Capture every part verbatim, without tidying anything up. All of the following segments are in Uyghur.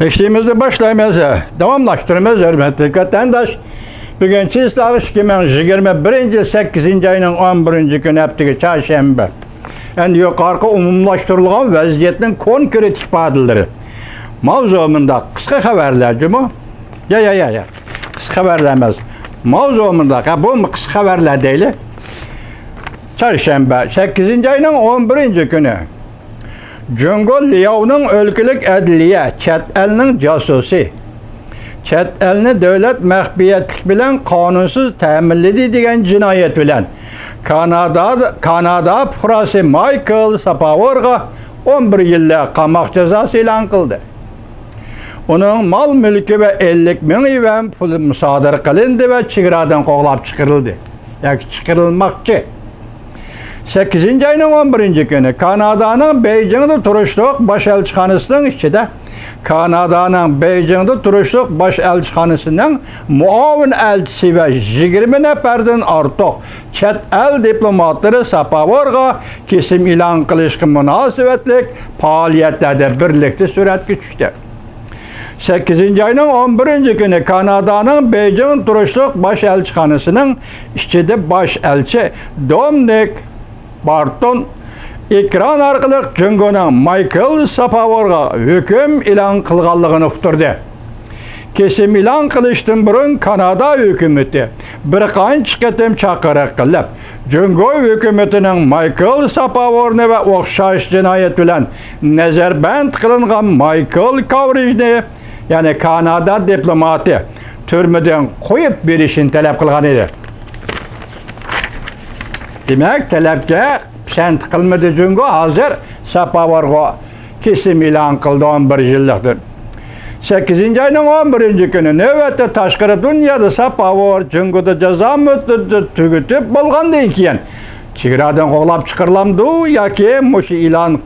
ئىشىمىزنى باشلايمىز، داۋاملاشتۇرىمىز، ھۆرمەتلىك ۋەتەنداش. بۈگۈن چىسلاۋ ئىككى مىڭ يىگىرمە بىرىنچى يىل سەككىزىنچى ئاينىڭ ئون بىرىنچى كۈنى، ھەپتىگە چارشەنبە. ئەمدى يۇقىرىقى ئومۇملاشتۇرۇلغان ۋەزىيەتنىڭ كونكرېت ئىپادىلىرى. ماۋزۇ مۇنداق، قىسقا خەۋەرلەر جۇمۇ. يا، يا، يا، يا. قىسقا خەۋەرلەر ئەمەس. ماۋزۇ مۇنداق، ھە، بۇمۇ قىسقا خەۋەرلەر دەيلى. چارشەنبە، سەككىزىنچى ئاينىڭ ئون بىرىنچى كۈنى. جۇڭگو لياۋنىڭ ئۆلكىلىك ئەدلىيە، چەت ئەلنىڭ جاسۇسى، چەت ئەلنى دۆلەت مەخپىيەتلىك بىلەن قانۇنسىز تەمىنلىدى دېگەن جىنايەت بىلەن كانادا، كانادا پۇقراسى مايكل ساپاۋورغا ئون بىر يىللىق قاماق جازاسى ئېلان قىلدى. ئۇنىڭ مال-مۈلكى ۋە ئەللىك مىڭ يۈەن پۇل مۇسادىرە قىلىندى ۋە چېگرادىن قوغلاپ چىقىرىلدى ياكى چىقىرىلماقچى. سەككىزىنچى ئاينىڭ ئون بىرىنچى كۈنى كانادانىڭ بېيجىڭدا تۇرۇشلۇق باش ئەلچىخانىسىنىڭ ئىچىدە، كانادانىڭ بېيجىڭدا تۇرۇشلۇق باش ئەلچىخانىسىنىڭ مۇئاۋىن ئەلچىسى ۋە يىگىرمە نەپەردىن ئارتۇق چەت ئەل دىپلوماتلىرى ساپاۋورغا كېسىم ئېلان قىلىشقا مۇناسىۋەتلىك پائالىيەتلەردە بىرلىكتە سۈرەتكە چۈشتى. سەككىزىنچى ئاينىڭ ئون بىرىنچى كۈنى كانادانىڭ بېيجىڭ تۇرۇشلۇق باش ئەلچىخانىسىنىڭ ئىچىدە باش ئەلچى دومىنىك بارتون ئېكران ئارقىلىق جۇڭگونىڭ مايكل ساپاۋورغا ھۆكۈم ئېلان قىلغانلىقىنى ئۇقتۇردى. كېسىم ئېلان قىلىشتىن بۇرۇن كانادا ھۆكۈمىتى بىر قانچە قېتىم چاقىرىق قىلىپ، جۇڭگو ھۆكۈمىتىنىڭ مايكل ساپاۋورنى ۋە ئوخشاش جىنايەت بىلەن نەزەربەند قىلىنغان مايكل كاۋرىجنى، يەنى كانادا دىپلوماتى، تۈرمىدىن قويۇپ بېرىشىنى تەلەپ قىلغان ئىدى. دېمەك، تەلەپكە پىسەنت قىلمىدى جۇڭگو، ھازىر ساپاۋورغا كېسىم ئېلان قىلدى ئون بىر يىللىقتىن. سەككىزىنچى ئاينىڭ ئون بىرىنچى كۈنى نۆۋەتتە تاشقىرى دۇنيادا ساپاۋور جۇڭگودا جازا مۇددىتىنى تۈگىتىپ بولغاندىن كېيىن چېگرادىن قوغلاپ چىقىرىلامدۇ ياكى مۇشۇ ئېلان،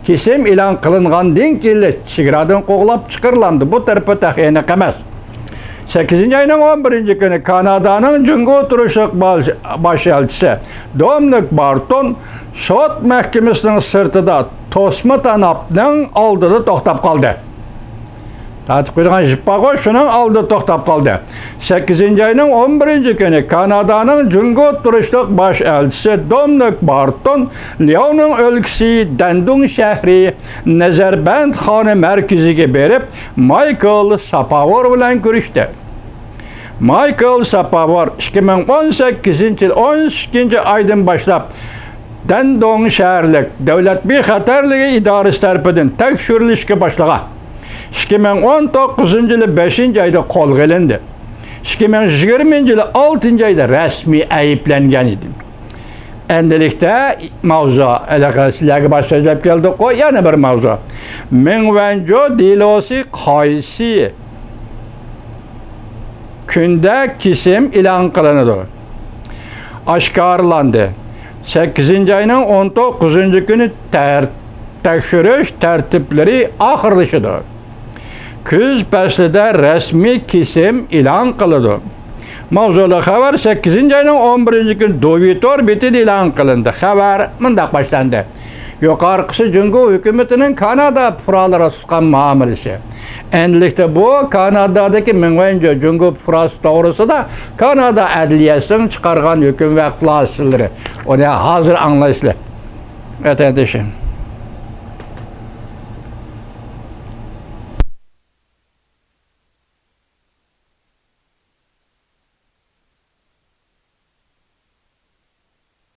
كېسىم ئېلان قىلىنغاندىن كېيىنلا چېگرادىن قوغلاپ چىقىرىلامدۇ؟ بۇ تەرىپى تېخى ئېنىق ئەمەس. سەككىزىنچى ئاينىڭ ئون بىرىنچى كۈنى كانادانىڭ جۇڭگو تۇرۇشلۇق باش، باش ئەلچىسى دومىنىك بارتون سوت مەھكىمىسىنىڭ سىرتىدا توسما تاناپنىڭ ئالدىدا توختاپ قالدى. تارتىپ قويىدىغان جىپ بارغۇ، شۇنىڭ ئالدىدا توختاپ قالدى. سەككىزىنچى ئاينىڭ ئون بىرىنچى كۈنى كانادانىڭ جۇڭگو تۇرۇشلۇق باش ئەلچىسى دومىنىك بارتون لياۋنىڭ ئۆلكىسى دەندۇڭ شەھىرى نەزەربەند خانى مەركىزىگە بېرىپ، مايكل ساپاۋور بىلەن كۆرۈشتى. مايكل ساپاۋور ئىككى مىڭ ئون سەككىزىنچى يىل ئون ئىككىنچى ئايدىن باشلاپ دەندۇڭ شەھەرلىك دۆلەت بىخەتەرلىكى ئىدارىسى تەرىپىدىن تەكشۈرۈلۈشكە باشلىغان. ئىككى مىڭ ئون توققۇزىنچى يىلى بەشىنچى ئايدا قولغا ئېلىندى. ئىككى مىڭ يىگىرمىنچى يىلى ئالتىنچى ئايدا رەسمىي ئەيىبلەنگەن ئىدى. ئەمدىلىكتە ماۋزۇ، ھېلىقى سىلەرگە باشتا سۆزلەپ كەلدۇققۇ، يەنە بىر ماۋزۇ. مېڭ ۋەنجۇ دېلوسى قايسى كۈندە كېسىم ئېلان قىلىنىدۇ؟ ئاشكارىلاندى. سەككىزىنچى ئاينىڭ ئون توققۇزىنچى كۈنى تەر-، تەكشۈرۈش تەرتىپلىرى ئاخىرلىشىدۇ. كۈز پەسلىدە رەسمىي كېسىم ئېلان قىلىدۇ. ماۋزۇلۇق خەۋەر سەككىزىنچى ئاينىڭ ئون بىرىنچى كۈنى دوۋىتور بېتىدە ئېلان قىلىندى. خەۋەر مۇنداق باشلاندى. يۇقىرىقىسى جۇڭگو ھۆكۈمىتىنىڭ كانادا پۇقرالىرىغا تۇتقان مۇئامىلىسى. ئەمدىلىكتە بۇ كانادادىكى مېڭ ۋەنجۇ جۇڭگو پۇقراسى توغرىسىدا كانادا ئەدلىيەسىنىڭ چىقارغان ھۆكۈم ۋە خۇلاسىلىرى. ئۇنى ھازىر ئاڭلايسىلەر. ۋەتەندىشىم.